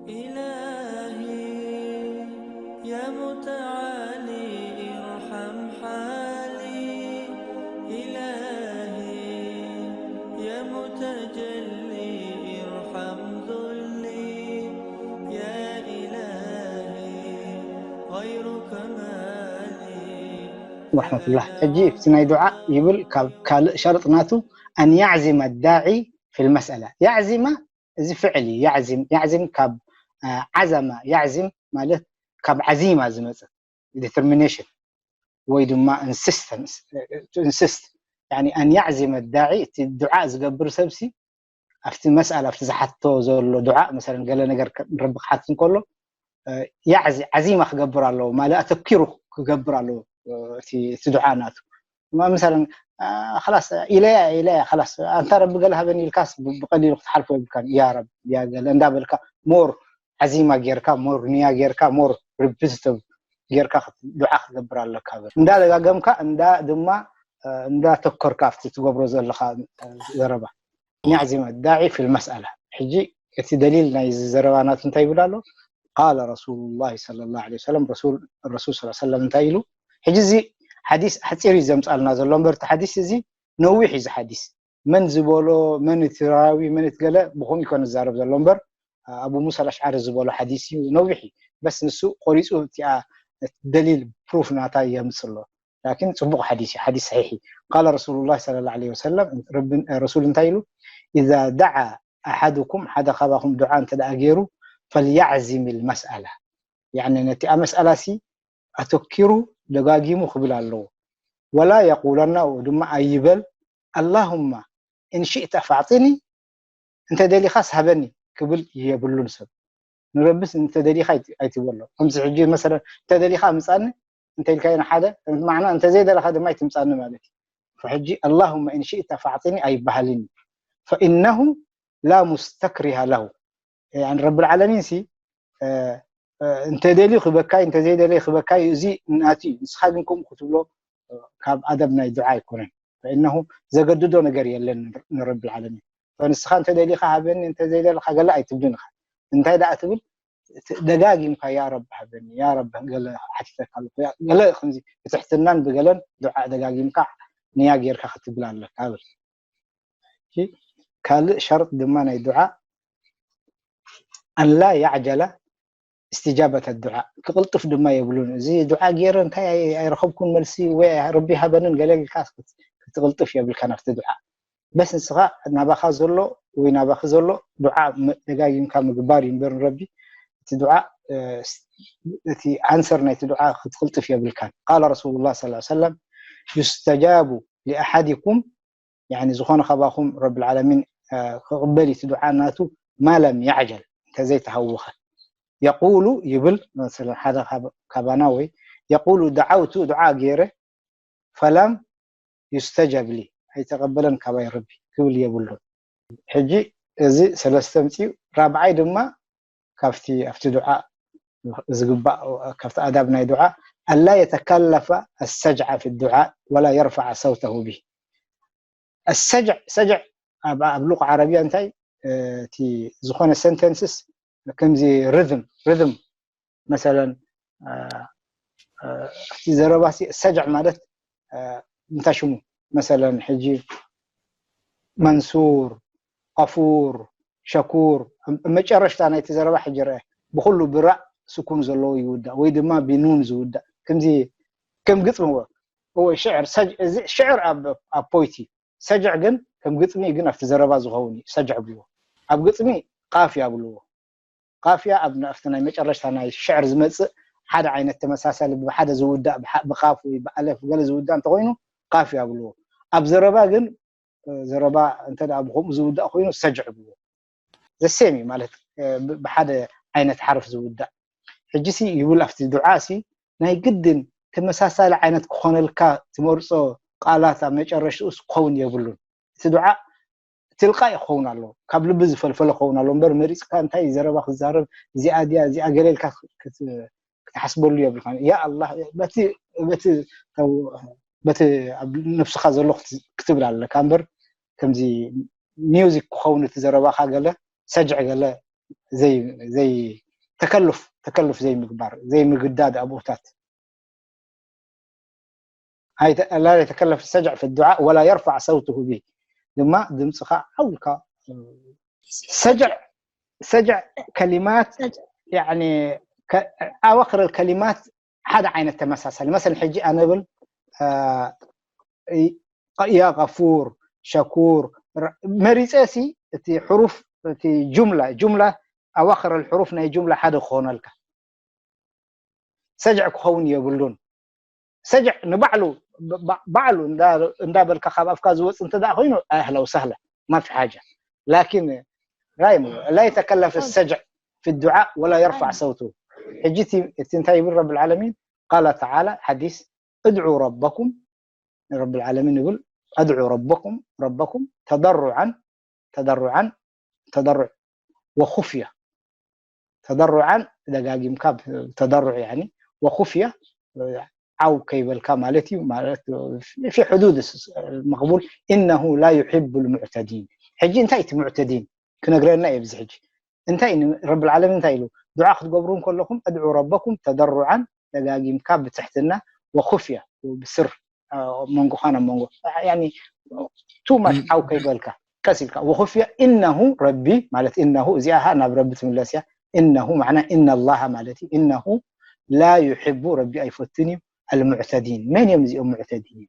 إلهي يا متعالي ارحم حالي، إلهي يا متجلي ارحم ذلي، يا إلهي غيرك ما لي. ورحمة الله. ሕጂ እቲ ናይ ዱዓ ይብል ካብ ካልእ ሸርጥ ናቱ أن يعزم الداعي في المسألة. يعزم እዚ ፍዕል እዩ። يعزم يعزم ካብ ዓዘማ يعزم ማለት ካብ ዓዚማ ዝመጽእ determination ወይ ድማ insistence insist يعني أن يعزم الداعي እቲ ዱዓ ዝገብር ሰብሲ ኣብቲ መስኣላ ኣብቲ ዝሓቶ ዘሎ ዱዓ مثلا ገለ ነገር ንረቢ ክሓትት እንከሎ ዓዚማ ክገብር ኣለዎ ማለት ኣተኪሩ ክገብር ኣለዎ እቲ ዱዓ ናቱ مثلا خلاص ኢለያ ኢለያ خلاص ኣንታ ረቢ ገለ ሃበኒ ኢልካስ ብቀሊሉ ክትሓልፎ ይብልካን ያ ረብ ያ ገለ እንዳበልካ more ዓዚማ ጌርካ more ንያ ጌርካ more repetitive ጌርካ ዱዓ ክትገብር ኣለካ እንዳደጋገምካ እንዳ ድማ እንዳተኮርካ ኣብቲ ትገብሮ ዘለካ ዘረባ يعزم الداعي في المسألة ሕጂ እቲ ደሊል ናይ ዘረባ ናቱ እንታይ ይብል ኣሎ قال رسول الله صلى الله عليه وسلم رسول الرسول صلى الله عليه وسلم እንታይ ኢሉ ሕጂ እዚ ሓዲስ ሓፂር እዩ ዘምፃልና ዘሎ እምበር እቲ ሓዲስ እዚ ነዊሕ እዩ እዚ ሓዲስ መን ዝበሎ መን እቲ ራዊ መን እቲ ገለ ብከምኡ ይኮነ ዝዛረብ ዘሎ እምበር ኣቡ ሙሳ الأشعري ዝበሎ ሓዲስ እዩ ነዊሕ እዩ በስ ንሱ ቆሪፁ እቲኣ ደሊል proof ናታ የምፅሎ لكن ፅቡቕ ሓዲስ እዩ ሓዲስ صحيح እዩ قال رسول الله صلى الله عليه وسلم ረሱል እንታይ ኢሉ إذا دعا أحدكم ሓደ ካባኹም ዱዓ እንተ ደኣ ገይሩ فليعزم المسألة يعني ነቲ ኣብ መስኣላ ሲ ኣተኪሩ ደጋጊሙ ክብል ኣለዎ ولا يقولن ድማ ኣይበል اللهم إن شئت فأعطني እንተ ደሊኻስ ሃበኒ ክብል የብሉን ሰብ ንረብስ እንተ ደሊኻ ኣይትበሎ ከምዚ ሕጂ መሰለ እንተ ደሊኻ ምጻኒ እንተ ኢልካዮ ንሓደ ማዕና እንተ ዘይደለኻ ድማ ኣይትምጻኒ ማለት እዩ ሕጂ اللهم إن شئت فأعطني ኣይበሃልን እዩ فإنه لا مستكره له يعني رب العالمين ሲ እንተ ደልዩ ክበካይ እንተ ዘይደልዩ ክበካይ እዚ ናቱ እዩ ንስኻ ግን ከምኡ ክትብሎ ካብ ኣደብ ናይ ዱዓ ኣይኮነን فإنه ዘገድዶ ነገር የለን ንረቢ العالمين ንስኻ እንተ ደሊኻ ሃበኒ እንተ ዘይደልኻ ገለ ኣይትብልን ኢኻ እንታይ ደኣ ትብል ደጋጊምካ ያ ረቢ ሃበኒ ያ ረቢ ገለ ሓቲተካ ኣለኩ ገለ ከምዚ ብትሕትናን ብገለን ዱዓ ደጋጊምካ ንያ ጌርካ ክትብል ኣለካ ብል ካልእ ሸርጥ ድማ ናይ ዱዓ ኣን ላ ያዕጀላ እስትጃበት ዱዓ ክቕልጥፍ ድማ የብሉን እዚ ዱዓ ገይረ እንታይ ኣይረኸብኩን መልሲ ወይ ረቢ ሃበንን ገለ ኢልካ ክትቕልጥፍ የብልካ ናብቲ ዱዓ በስ ንስኻ ናባኻ ዘሎ ወይ ናባኺ ዘሎ ዱዓ ደጋጊምካ ምግባር እዩ እምበር ንረቢ እቲ ዱዓ እቲ ኣንሰር ናይቲ ዱዓ ክትቕልጥፍ የብልካን ቃለ ረሱሉላ ስ ሰለም ዩስተጃቡ ሊኣሓዲኩም ዝኾነ ካባኹም ረቢ ልዓለሚን ክቕበል እዩ እቲ ዱዓ ናቱ ማለም ያዕጀል እንተዘይተሃወኸ የቁሉ ይብል ሓደ ካባና ወይ የቁሉ ደዓውቱ ዱዓ ገይረ ፈላም ዩስተጀብ ሊ ኣይተቐበለን ካባይ ረቢ ክብል የብሉን ሕጂ እዚ ሰለስተ ምፅኡ ራብዓይ ድማ ካብቲ ኣብቲ ዱዓ ዝግባእ ካብቲ ኣዳብ ናይ ዱዓ ኣላ የተካለፈ ኣሰጅዓ ፊ ዱዓ ወላ የርፈዐ ሰውተሁ ብሂ ኣሰጅዕ ሰጅዕ ኣብ ሉቕ ዓረብያ እንታይ እቲ ዝኾነ ሰንተንስስ ከምዚ ርዝም ርዝም መሰለን እቲ ዘረባ ሰጅዕ ማለት እንታይ ሽሙ መሰለን ሕጂ መንሱር ቀፉር ሸኩር መጨረሽታ ናይቲ ዘረባ ሕጂ ርአ ብኩሉ ብራእ ስኩን ዘለዎ ይውዳእ ወይ ድማ ብኑን ዝውዳእ ከምዚ ከም ግጥሚ ወ ሽዕር እዚ ሽዕር ኣብ ፖይቲ ሰጅዕ ግን ከም ግጥሚ ግን ኣብቲ ዘረባ ዝኸውን እዩ ሰጅዕ ብልዎ ኣብ ግጥሚ ቃፍያ ብልዎ ቃፍያ ኣብ ኣብቲ ናይ መጨረሽታ ናይ ሽዕር ዝመፅእ ሓደ ዓይነት ተመሳሳሊ ብሓደ ዝውዳእ ብኻፍ ወይ ብኣለፍ ገለ ዝውዳእ እንተኮይኑ ቃፍያ ብልዎ ኣብ ዘረባ ግን ዘረባ እንተ ብከምኡ ዝውዳእ ኮይኑ ሰጅዕ ብልዎ ዘሴም እዩ ማለት ብሓደ ዓይነት ሓርፍ ዝውዳእ ሕጂ ሲ ይብል ኣብቲ ዱዓ ሲ ናይ ግድን ተመሳሳሊ ዓይነት ክኾነልካ ትመርፆ ቃላት ኣብ መጨረሽትኡስ ክኸውን የብሉን እቲ ዱዓ ትልቃ ክኸውን ኣለዎ ካብ ልቢ ዝፈልፈለ ክኸውን ኣለዎ እምበር መሪፅካ እንታይ ዘረባ ክዛረብ እዚኣ ድያ እዚኣ ገለ ኢልካ ክትሓስበሉ የብልካ ያ ኣላ በቲ ኣብ ነብስኻ ዘሎ ክትብል ኣለካ እምበር ከምዚ ሚውዚክ ክኸውን እቲ ዘረባኻ ገለ ሰጅዕ ገለ ዘይ ዘይ ተከሉፍ ተከሉፍ ዘይምግባር ዘይምግዳድ ኣብኡታት ኣይተ- لا يتكلف السجع في الدعاء ولا يرفع صوته به ድማ ድምፅኻ ዓው ኢልካ ሰጅዕ ሰጅዕ ከሊማት ሰጅዕ። يعني ك- أواخر الكلمات ሓደ ዓይነት ተመሳሳሊ መሰል ሕጂ ኣነ ብል ያ غفور شكور መሪፀ ሲ እቲ ሕሩፍ እቲ ጁምላ ጁምላ ኣዋክር ሕሩፍ ናይ ጁምላ ሓደ ክኾነልካ ሰጅዕ ክኸውን የብሉን ሰጅዕ ንባዕሉ ባዕሉ እንዳበልካ ካብ ኣፍካ ዝወፅ እንተ ኮይኑ ኣህላ ወሳህላ ما في حاجة لكن لا يتكلف السجع في الدعاء ولا يرفع صوته ሕጂ እቲ እንታይ ይብል رب العالمين قال تعالى حديث ادعوا ربكم رب العالمين يقول ادعوا ربكم ربكم تضرعا تضرعا تضرع وخفية تضرعا ደጋጊምካ ተضرع يعني وخفية ዓው ከይበልካ ማለት እዩ ማለት في حدود مقبول إنه لا يحب المعتدين ሕጂ እንታይ እቲ معتدين ክነግረና እዩ ኣብዚ ሕጂ እንታይ ረብ العالمين እንታይ ኢሉ ዱዓ ክትገብሩ ከለኹም ادعوا ربكم تضرعا ደጋጊምካ ብትሕትና وخفية ብስር መንጎኻ ናብ መንጎ يعني too much ዓው ከይበልካ ቀስ ኢልካ وخفية إنه ረቢ ማለት إنه እዚኣ ها ናብ ረቢ ትምለስ እያ إنه معنى إن الله ማለት እዩ إنه لا يحب ረቢ ኣይፈቱን እዩ المعتدين መን እዮም እዚኦም معتدين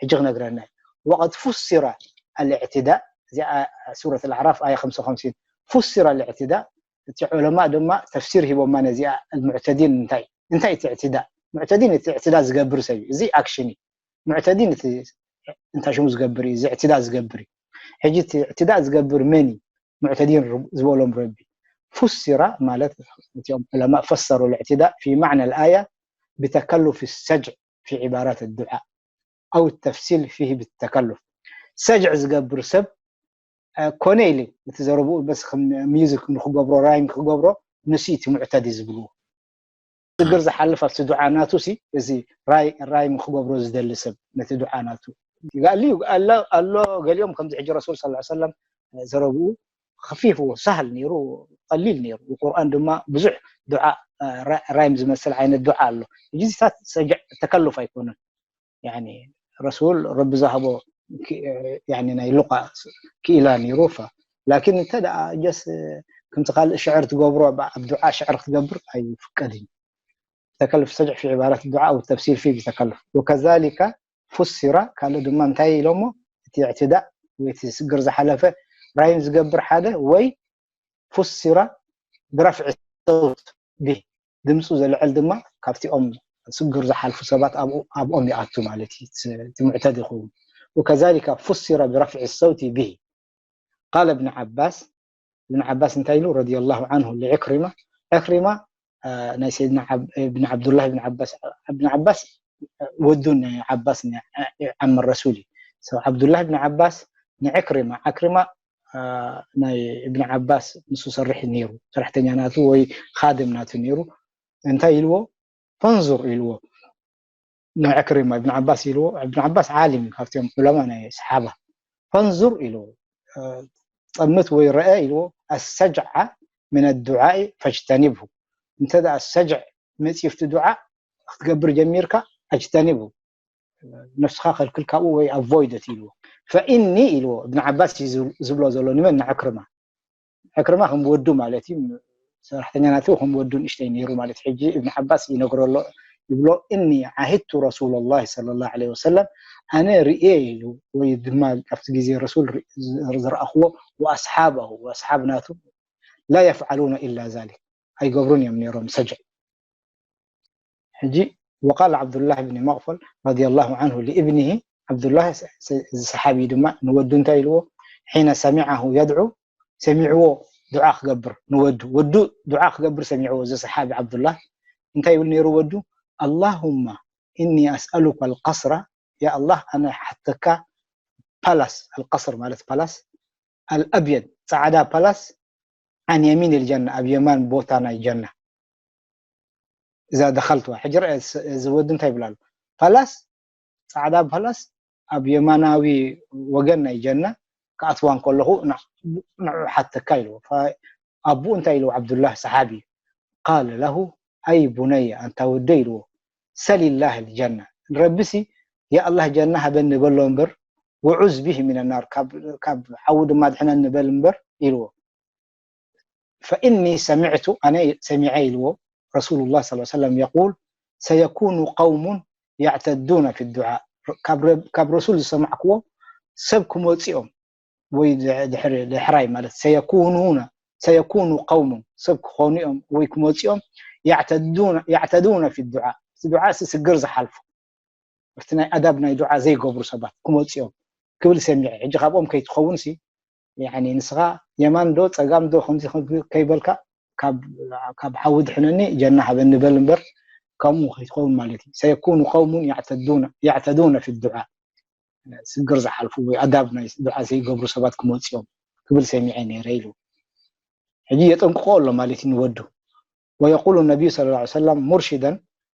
ሕጂ ክነግረና እዩ وقد فسر الاعتداء እዚኣ سورة الأعراف آية خمسة وخمسين فسر الاعتداء እቲ ዑለማ ድማ ተፍሲር ሂቦማ ነዚኣ المعتدين እንታይ እንታይ እቲ اعتداء معتدين እቲ اعتداء ዝገብር ሰብ እዩ እዚ action እዩ معتدين እቲ እንታይ ሽሙ ዝገብር እዩ እዚ اعتداء ዝገብር እዩ ሕጂ እቲ اعتداء ዝገብር መን እዩ معتدين ዝበሎም ረቢ فسر ማለት እቲኦም ዑለማ فسروا الاعتداء في معنى الآية بتكلف السجع في عبارات الدعاء أو التفصيل فيه بالتكلف ሰጅዕ ዝገብር ሰብ ኮነ ኢሉ እቲ ዘረብኡ በስ ከም music ንክገብሮ rhyme ክገብሮ ንሱ እቲ معتدي ዝብልዎ ሽግር ዝሓልፍ ኣብቲ ዱዓ ናቱ ሲ እዚ rhyme ክገብሮ ዝደሊ ሰብ ነቲ ዱዓ ናቱ ይጋሊ ኣሎ ገሊኦም ከምዚ ሕጂ ረሱል صلى الله عليه وسلم ዘረብኡ خفيف وسهل ነይሩ ቀሊል ነይሩ ቁርኣን ድማ ብዙሕ ዱዓ rhyme ዝመስል ዓይነት ዱዓ ኣሎ ሕጂ ዚታት ሰጅዕ ተከሉፍ ኣይኮነን يعني ረሱል ረቢ ዝሃቦ يعني ናይ ሉቃ ክኢላ ነይሩ ف لكن እንተ ደኣ ጀስ ከምቲ ካልእ ሽዕር ትገብሮ ኣብ ዱዓ ሽዕር ክትገብር ኣይፍቀድን እዩ تكلف السجع في عبارات الدعاء والتفصيل فيه بتكلف وكذلك فسر ካልእ ድማ እንታይ ኢሎሞ እቲ اعتداء ወይ እቲ ሽግር ዝሓለፈ rhyme ዝገብር ሓደ ወይ فسر برفع الصوت به ድምፁ ዘልዕል ድማ ካብቲኦም ሽግር ዝሓልፉ ሰባት ኣብኦም ይኣቱ ማለት እዩ እቲ معتدي ይኸውን وكذلك فسر برفع الصوت به قال ابن عباس ابن عباس እንታይ ኢሉ رضي الله عنه لعكرمة عكرمة ናይ سيدنا ابن عبد الله بن عباس ابن عباس ወዱ ናይ ዓባስ ዓም ረሱል እዩ عبد الله بن عباس ንዕክሪማ ዓክሪማ ናይ እብን ዓባስ ንሱ ሰርሕ ነይሩ ሰራሕተኛ ናቱ ወይ ካድም ናቱ ነይሩ እንታይ ኢልዎ ፈንዙር ኢልዎ ንዕክሪማ እብን ዓባስ ኢልዎ እብን ዓባስ ዓሊም ካብቶም ዑለማ ናይ ሰሓባ ፈንዙር ኢልዎ ጠምት ወይ ረአ ኢልዎ السجع من الدعاء فاجتنبه እንተ ደኣ ሰጅዕ መፅዩ ኣብቲ ዱዓ ክትገብር ጀሚርካ ኣጅተኒቡ ነፍስኻ ከልክል ካብኡ ወይ avoid it ኢልዎ ፈኢኒ ኢልዎ እብን ዓባስ እዩ ዝብሎ ዘሎ ንመን ንዕክርማ ዕክርማ ከም ወዱ ማለት እዩ ሰራሕተኛ ናቱ ከም ወዱ ንእሽተይ ነይሩ ማለት ሕጂ እብን ዓባስ ይነግሮ ኣሎ ይብሎ እኒ ዓሂድቱ ረሱል ላህ صلى الله عليه وسلم ኣነ ርእየ ኢሉ ወይ ድማ ኣብቲ ግዜ ረሱል ዝረኣኽዎ ወኣስሓባሁ ወኣስሓብ ናቱ لا يفعلون إلا ذلك ኣይገብሩን እዮም ነይሮም ሰጅዕ ሕጂ وقال عبد الله بن مغفل رضي الله عنه لابنه عبد الله እዚ ሰሓቢ ድማ ንወዱ እንታይ ኢልዎ حين سمعه يدعو ሰሚዕዎ ዱዓ ክገብር ንወዱ ወዱ ዱዓ ክገብር ሰሚዕዎ እዚ ሰሓቢ ዓብዱላህ እንታይ ይብል ነይሩ ወዱ اللهم إني أسألك القصر يا الله ኣነ ሓተካ ፓላስ القصر ማለት ፓላስ الأبيض ፃዕዳ ፓላስ عن يمين الجنة ኣብ የማን ቦታ ናይ ጀና እዛ ደኸልትዋ ሕጂ ርአ እዚ ወዲ እንታይ ይብል ኣሎ ፓላስ ፃዕዳ ፓላስ ኣብ የማናዊ ወገን ናይ ጀና ክኣትዋ እንከለኹ ንዑ ሓተካ ኢልዎ ኣቦኡ እንታይ ኢልዎ? ዓብዱላህ ሰሓቢ እዩ። ቃለ ለሁ ኣይ ቡነየ፣ ኣንታ ወደይ ኢልዎ፣ ሰሊላህ ልጀና፣ ንረቢሲ ያ ኣላህ ጀና ሃበኒ በሎ እምበር፣ ወዑዝ ቢህ ሚን ናር፣ ካብ ሓዊ ድማ ድሕነኒ በል እምበር ኢልዎ። ፈኢኒ ሰሚዕቱ፣ ኣነ ሰሚዐ ኢልዎ፣ ረሱሉላህ ሰለላሁ ዐለይሂ ወሰለም የቁል ሰየኩኑ ቀውሙን ያዕተዱነ ፊ ዱዓ፣ ካብ ረሱል ዝሰማዕክዎ ሰብ ክመፅኦም ወይ ድሕራይ ማለት ሰየኩኑነ ሰየኩኑ ቀውሙን ሰብ ክኾኑ እዮም ወይ ክመፅኦም ያዕተዱነ ፊ ዱዓ፣ እቲ ዱዓ ስግር ዝሓልፉ ኣብቲ ናይ ኣዳብ ናይ ዱዓ ዘይገብሩ ሰባት ክመፁ እዮም ክብል ሰሚዐ። ሕጂ ካብኦም ከይትኸውን ሲ ንስኻ የማን ዶ ፀጋም ዶ ከምዚ ከይበልካ ካብ ሓዊ ድሕነኒ ጀና ሃበኒ በል እምበር ከምኡ ከይትኸውን ማለት እዩ። ሰየኩኑ ቀውሙን ያዕተዱነ ፊ ዱዓ፣ ስግር ዝሓልፉ ወይ ኣዳብ ናይ ዱዓ ዘይገብሩ ሰባት ክመፁ እዮም ክብል ሰሚዐ ነይረ ኢሉ። ሕጂ የጠንቅቆ ኣሎ ማለት እዩ ንወዱ። ወየቁሉ ነቢዩ ሰለላሁ ዐለይሂ ወሰለም ሙርሺደን፣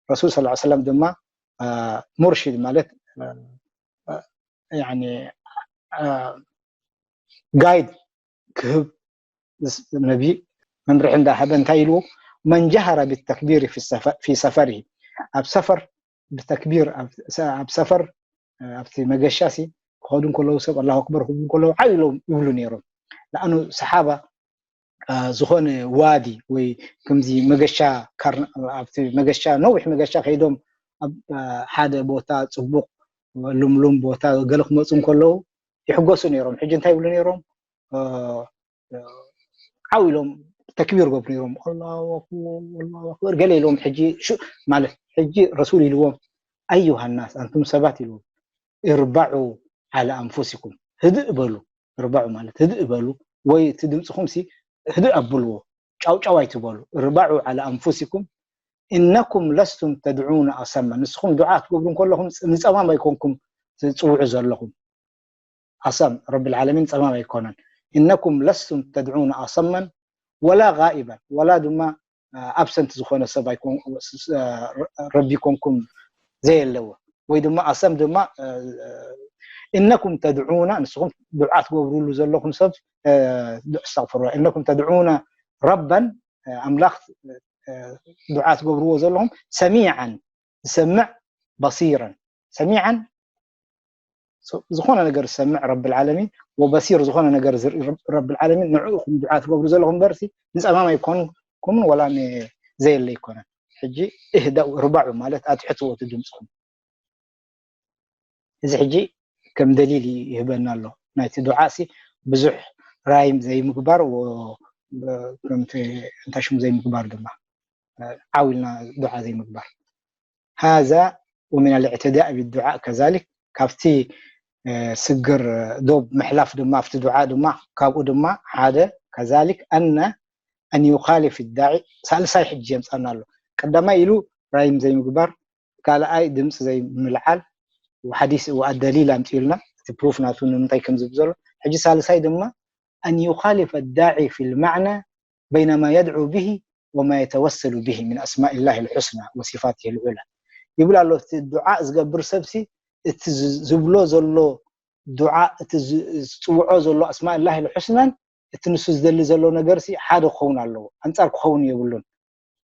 ረሱል ሰለላሁ ዐለይሂ ወሰለም ድማ ሙርሺድ ማለት ጋይድ ክህብ ነቢ መምርሒ እንዳሃበ እንታይ ኢልዎ? መን ጀሀረ ብተክቢር ፊ ሰፈሪሂ፣ ኣብ ሰፈር ብተክቢር ኣብ ሰፈር ኣብቲ መገሻ ሲ ክኸዱ እንከለዉ ሰብ ኣላሁ ኣክበር ክብሉ እንከለዉ ዓው ኢሎም ይብሉ ነይሮም። ንኣኑ ሰሓባ ዝኾነ ዋዲ ወይ ከምዚ መገሻ ኣብቲ መገሻ ነዊሕ መገሻ ከይዶም ኣብ ሓደ ቦታ ፅቡቕ ልምሉም ቦታ ገለ ክመፁ እንከለዉ ይሕጎሱ ነይሮም። ሕጂ እንታይ ይብሉ ነይሮም? ዓው ኢሎም ተክቢር ገብሩ ነይሮም። ኣላሁ ኣክበር ኣላሁ ኣክበር ገለ ኢሎም። ሕጂ ማለት ሕጂ ረሱል ኢልዎም ኣዩሃ ናስ ኣንቱም ሰባት ኢልዎም እርባዑ ዓላ ኣንፉሲኩም ህድእ በሉ። እርባዑ ማለት ህድእ በሉ ወይ እቲ ድምፅኹም ሲ ህድእ ኣብልዎ፣ ጫውጫው ኣይትበሉ። እርባዑ ዓላ ኣንፉሲኩም እነኩም ለስቱም ተድዑነ ኣሰማ፣ ንስኹም ዱዓ ትገብሩ እንከለኹም ንፀማም ኣይኮንኩም ትፅውዑ ዘለኹም። ኣሰም ረብል ዓለሚን ፀማም ኣይኮነን። እነኩም ለስቱም ተድዑነ ኣሰመን ወላ ጋኢበን፣ ወላ ድማ ኣብሰንት ዝኾነ ሰብ ረቢ ኮንኩም ዘየለዎ ወይ ድማ ኣሰም ድማ እነኩም ተድዑና ንስኹም ዱዓ ትገብሩሉ ዘለኹም ሰብ እስተግፍሩላ እነኩም ተድዑና ረበን ኣምላኽ ዱዓ ትገብርዎ ዘለኹም ሰሚዓን ዝሰምዕ በሲረን ሰሚዓን ዝኾነ ነገር ዝሰምዕ ረብል ዓለሚን ወበሲር ዝኾነ ነገር ዝርኢ ረብል ዓለሚን ንዕኡ ኹም ዱዓ ትገብሩ ዘለኹም በርሲ ንፀማም ኣይኮንኩምን ወላ ዘየለ ኣይኮነን። ሕጂ እህደኡ ርባዑ ማለት ኣትሕትዎ እቲ ድምፅኹም። እዚ ሕጂ ከም ደሊል ይህበና ኣሎ ናይቲ ዱዓ ሲ ብዙሕ ራይም ዘይምግባር ከምቲ እንታይ ሽሙ ዘይምግባር ድማ ዓው ኢልና ዱዓ ዘይምግባር። هذا ومن الاعتداء بالدعاء كذلك ካብቲ ስግር ዶብ ምሕላፍ ድማ ኣብቲ ዱዓ ድማ ካብኡ ድማ ሓደ كذلك أن أن يخالف الداعي ሳልሳይ ሕጂ የምፃና ኣሎ። ቀዳማይ ኢሉ ራይም ዘይምግባር ካልኣይ ድምፂ ዘይምልዓል ሓዲስ ኣደሊል ኣምፅኡልና እቲ ፕሩፍ ናቱ ንምንታይ ከም ዝብል ዘሎ ሕጂ ሳልሳይ ድማ أن يخالف الداعي في المعنى بين ما يدعو به وما يتوسل به من أسماء الله الحسنى وصفاته العلى ይብል ኣሎ። እቲ ዱዓ ዝገብር ሰብሲ እቲ ዝብሎ ዘሎ ዱዓ እቲ ዝፅውዖ ዘሎ ኣስማእ ላህ ልሑስናን እቲ ንሱ ዝደሊ ዘሎ ነገርሲ ሓደ ክኸውን ኣለዎ። ኣንፃር ክኸውን የብሉን።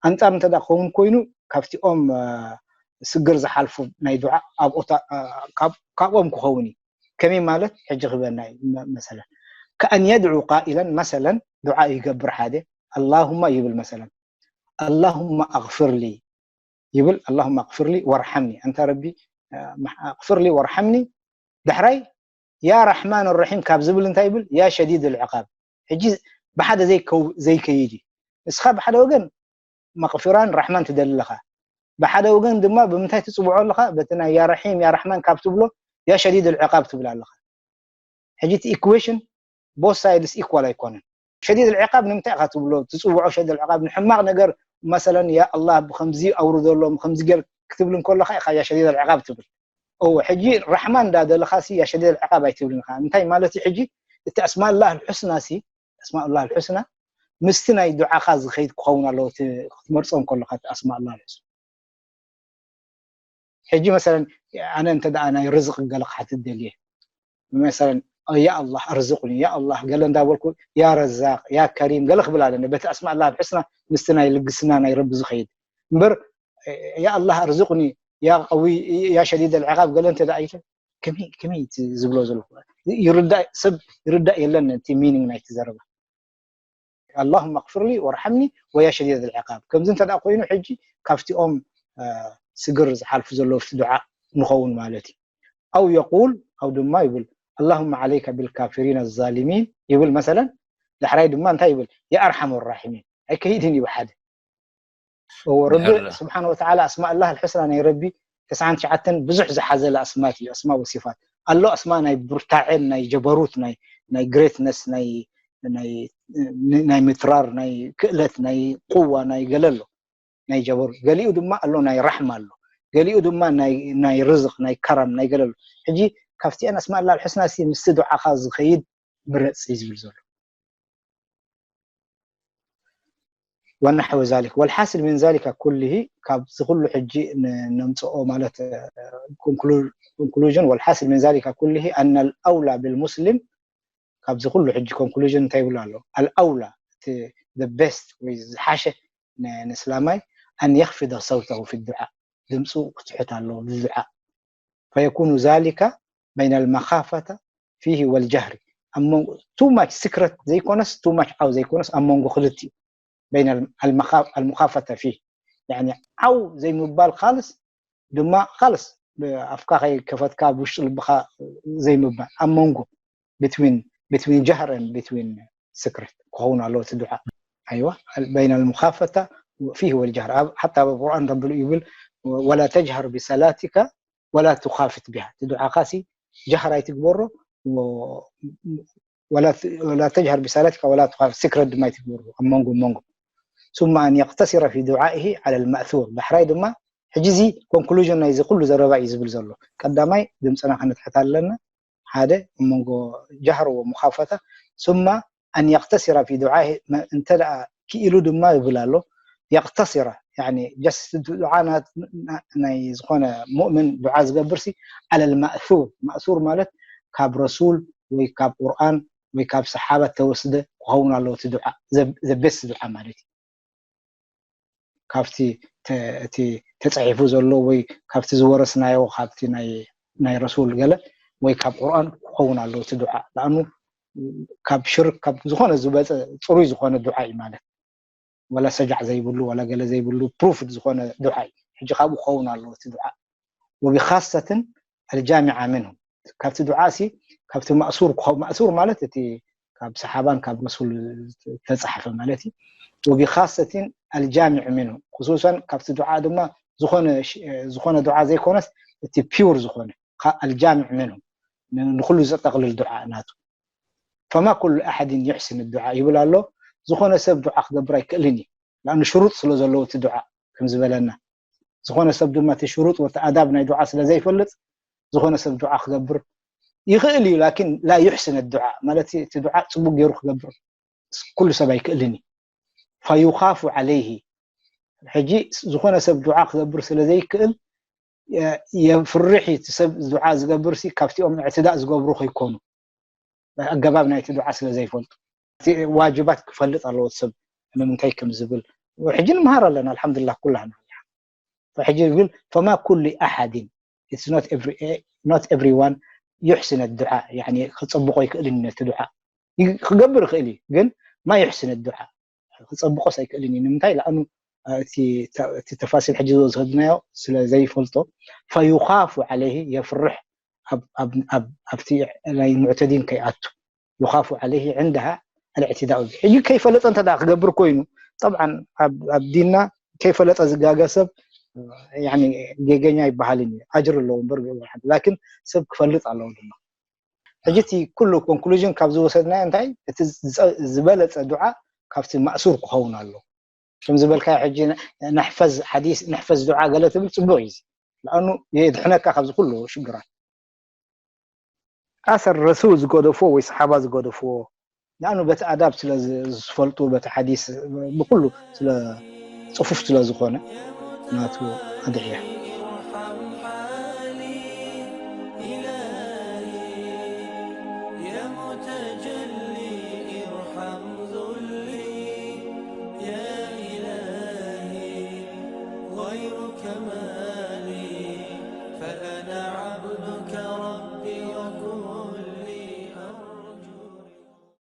ኣንፃር እንተ ክኸውን ኮይኑ ካብቲኦም ስግር ዝሓልፉ ናይ ዱዓ ኣብኦታ ካብኦም ክኸውን እዩ። ከመይ ማለት ሕጂ ክበና እዩ መሰለን ከኣን የድዑ ቃኢለን መሰለን ዱዓ ይገብር ሓደ ኣላሁማ ይብል መሰለን ኣላሁማ ኣግፍር ሊ ይብል ኣላሁማ ኣግፍር ሊ ወርሓምኒ ኣንታ ረቢ ኣግፍር ሊ ወርሓምኒ ዳሕራይ ያ ራሕማን ራሒም ካብ ዝብል እንታይ ይብል ያ ሸዲድ ልዕቃብ ሕጂ ብሓደ ዘይከይድ እዩ። ንስኻ ብሓደ ወገን መቕፊራን ራሕማን ትደሊ ኣለኻ። ብሓደ ወገን ድማ ብምንታይ ትፅውዖ ኣለኻ? በቲ ናይ ያ ረሒም ያ ራሕማን ካብ ትብሎ ያ ሸዲድ ልዕቃብ ትብል ኣለኻ። ሕጂ እቲ ኢኩዌሽን ቦት ሳይድስ ኢኳል ኣይኮነን። ሸዲድ ልዕቃብ ንምንታይ ኢኻ ትብሎ? ትፅውዖ ሸዲድ ልዕቃብ ንሕማቕ ነገር መሰለን ያ ኣላህ ብከምዚ ኣውርደሎም ከምዚ ገር ክትብል እንከለኻ ኢኻ ያ ሸዲድ ልዕቃብ ትብል። እወ ሕጂ ራሕማን እንዳደለኻሲ ያ ሸዲድ ልዕቃብ ኣይትብልን ኢኻ። እንታይ ማለት እዩ? ሕጂ እቲ ኣስማእ ላህ ልሑስና ሲ ኣስማእ ላህ ልሑስና ምስቲ ናይ ዱዓኻ ዝኸይድ ክኸውን ኣለዎ። ክትመርፆ እንከለኻ ኣስማእ ላህ ልሑስና ሕጂ መሰለን ኣነ እንተ ደኣ ናይ ርዝቕ ገለ ክሓትት ደልየ መሰለን ያ ኣላህ ኣርዝቁኒ፣ ያ ኣላህ ገለ እንዳበልኩ ያ ረዛቅ ያ ከሪም ገለ ክብል ኣለኒ። በቲ ኣስማእ ላህ ልሑስና ምስቲ ናይ ልግስና ናይ ረቢ ዝኸይድ እምበር ያ ኣላህ ኣርዝቁኒ ያ ቀዊ ያ ሸዲድ ኣልዕቃብ ገለ እንተ ደኣ ኢለ ከመይ ከመይ እቲ ዝብሎ ዘለኹ ይርዳእ ሰብ ይርዳእ የለን እቲ ሚኒንግ ናይቲ ዘረባ። ኣላሁመ ኣኽፍር ሊ ወርሓምኒ ወያ ሸዲድ ልዕቃብ። ከምዚ እንተ ደኣ ኮይኑ ሕጂ ካብቲኦም ስግር ዝሓልፉ ዘለዉ ኣብቲ ዱዓ ንኸውን ማለት እዩ። ኣው የቁል ኣው ድማ ይብል ኣላሁመ ዓለይከ ብልካፊሪን ኣዛሊሚን ይብል መሰለን። ዳሕራይ ድማ እንታይ ይብል? ያ ኣርሓም ራሒሚን። ኣይከይድን እዩ ብሓደ። ረቢ ስብሓን ወተዓላ ኣስማእ ላህ ልሑስና ናይ ረቢ ተስዓን ትሽዓተን ብዙሕ ዝሓዘለ ኣስማት እዩ። ኣስማ ወሲፋት ኣሎ። ኣስማ ናይ ብርታዐን ናይ ጀበሩት ናይ ግሬትነስ ናይ ምትራር ናይ ክእለት ናይ ቁዋ ናይ ገለ ኣሎ ናይ ጀበሩ። ገሊኡ ድማ ኣሎ ናይ ራሕማ ኣሎ። ገሊኡ ድማ ናይ ርዝቕ ናይ ከረም ናይ ገለ ኣሎ። ሕጂ ካብቲአን ኣስማእ ላህ ልሑስና ምስቲ ዱዓኻ ዝኸይድ ምረፅ እዩ ዝብል ዘሎ። ወናሕዊ ዛሊክ ወልሓስል ምን ዛሊካ ኩልሂ። ካብዚ ኩሉ ሕጂ ነምፅኦ ማለት ኮንክሉዥን ወልሓስል ምን ዛሊካ ኩልሂ ኣነ ኣልኣውላ ብልሙስሊም። ካብዚ ኩሉ ሕጂ ኮንክሉዥን እንታይ ይብሉ ኣሎ? ኣልኣውላ እቲ ቤስት ወይ ዝሓሸ ንእስላማይ ኣን የኽፊደ ሰውተሁ ፊ ዱዓ፣ ድምፁ ክትሕት ኣለዎ ብዱዓ። ፈየኩኑ ዛሊካ በይነ ልመኻፈተ ፊሂ ወልጀህሪ። ቱ ማች ሲክረት ዘይኮነስ ቱ ማች ዓው ዘይኮነስ ኣብ መንጎ ክልቲኡ በይነ ኣልመኻፈተ ፊህ ዓው ዘይምባል ካልስ ድማ ካልስ ኣፍካ ከይከፈትካ ብውሽጢ ልብኻ ዘይምባል ኣብ መንጎ ብትዊን ጀህር ብትዊን ስክረት ክኸውን ኣለዎ እቲ ዱዓ። ኣይዋ በይነ ልሙካፈታ ፊህ ወልጀህር ሓታ ኣብ ቁርኣን ረቢ ይብል ወላ ተጅሃር ብሰላቲካ ወላ ትኻፍት ቢሃ እቲ ዱዓኻሲ ጀህር ኣይትግበሮ ወላ ተጅሃር ብሰላቲካ ወላ ትኻፍት ስክረት ድማ ኣይትግበሮ ኣብ መንጎ መንጎ ثم أن يقتصر في دعائه على المأثور ዳሕራይ ድማ ሕጂ እዚ ኮንክሉዥን ናይዚ ኩሉ ዘረባ እዩ ዝብል ዘሎ ቀዳማይ ድምፅና ከነትሕት ኣለና ሓደ ኣብ መንጎ ጃህር ወሙኻፈታ ثم أن يقتصر في دعائه እንተ ደኣ ክኢሉ ድማ ይብል ኣሎ يقتصر يعني just ዱዓ ናይ ዝኾነ ሙእምን ዱዓ ዝገብር ሲ على المأثور ማእሱር ማለት ካብ ረሱል ወይ ካብ ቁርኣን ወይ ካብ ሰሓባ ተወስደ ክኸውን ኣለዎ እቲ ዱዓ the best ዱዓ ማለት እዩ ካብቲ እቲ ተፃሒፉ ዘሎ ወይ ካብቲ ዝወረስናዮ ካብቲ ናይ ረሱል ገለ ወይ ካብ ቁርኣን ክኸውን ኣለዎ እቲ ዱዓ ዳኣኑ ካብ ሽርክ ካብ ዝኾነ ዝበፀ ፅሩይ ዝኾነ ዱዓ እዩ ማለት ወላ ሰጃዕ ዘይብሉ ወላ ገለ ዘይብሉ ፕሩፍ ዝኾነ ዱዓ እዩ ሕጂ ካብኡ ክኸውን ኣለዎ እቲ ዱዓ ወብኻሰትን ኣልጃሚዓ ምንሁ ካብቲ ዱዓ ሲ ካብቲ ማእሱር ማእሱር ማለት እቲ ካብ ሰሓባን ካብ ረሱል ተፃሓፈ ማለት እዩ ወብኻሰትን ኣልጃሚዕ ምንሁ ክሱሰን ካብቲ ዱዓ ድማ ዝኾነ ዱዓ ዘይኮነስ እቲ ፒውር ዝኾነ ኣልጃሚዕ ምንሁ ንኩሉ ዘጠቕልል ዱዓ ናቱ ፈማ ኩሉ ኣሓድን ይሕስን ዱዓ ይብል ኣሎ ዝኾነ ሰብ ዱዓ ክገብር ኣይክእልን እዩ ላኣኑ ሽሩጥ ስለ ዘለዎ እቲ ዱዓ ከም ዝበለና ዝኾነ ሰብ ድማ እቲ ሽሩጥ ወቲ ኣዳብ ናይ ዱዓ ስለ ዘይፈልጥ ዝኾነ ሰብ ዱዓ ክገብር ይኽእል እዩ ላኪን ላ ዩሕስን ዱዓ ማለት እቲ ዱዓ ፅቡቅ ገይሩ ክገብር ኩሉ ሰብ ኣይክእልን እዩ ፈዩኻፉ ዓለይሂ ሕጂ ዝኾነ ሰብ ዱዓ ክገብር ስለ ዘይክእል የፍርሕ እቲ ሰብ ዱዓ ዝገብር ሲ ካብቲኦም እዕትዳእ ዝገብሩ ከይኮኑ ኣገባብ ናይቲ ዱዓ ስለ ዘይፈልጡ ዋጅባት ክፈልጥ ኣለዎ ሰብ ንምንታይ ከም ዝብል ሕጂ ንምሃር ኣለና ኣልሓምዱላ ኩላና ሕጂ ይብል ፈማ ኩሉ ኣሓድን it's not every not everyone يحسن الدعاء يعني ክፀብቆ ይክእል ነቲ ዱዓ ክገብር ይክእል እዩ ግን ማ يحسن الدعاء ክፀብቆስ ኣይክእልን እዩ ንምንታይ ለኣኑ እቲ ተፋሲል ሕጂ ዝወሰድናዮ ስለ ዘይፈልጦ ፈዩኻፉ ዓለይህ የፍርሕ ኣብቲ ናይ ሙዕተዲን ከይኣቱ ዩኻፉ ዓለይህ ዕንድሃ ኣልዕትዳኡ ሕጂ ከይፈለጠ እንተ ክገብር ኮይኑ ጠብዓን ኣብ ዲንና ከይፈለጠ ዝጋገ ሰብ ጌገኛ ይበሃልን እዩ ኣጅር ኣለዎ እምበር ላኪን ሰብ ክፈልጥ ኣለዎ ድማ ሕጂ እቲ ኩሉ ኮንክሉዥን ካብ ዝወሰድናዮ እንታይ እቲ ዝበለፀ ዱዓ ካብቲ ማእሱር ክኸውን ኣሎ ከም ዝበልካ ሕጂ ነሕፈዝ ሓዲስ ነሕፈዝ ዱዓ ገለ ትብል ፅቡቅ እዩ ለኣኑ የድሕነካ ካብዚ ኩሉ ሽግራት ኣሰር ረሱል ዝገደፍዎ ወይ ሰሓባ ዝገደፍዎ ንኣኑ በቲ ኣዳብ ስለ ዝፈልጡ በቲ ሓዲስ ብኩሉ ስለ ፅፉፍ ስለ ዝኾነ ናቱ ኣድዕያ كما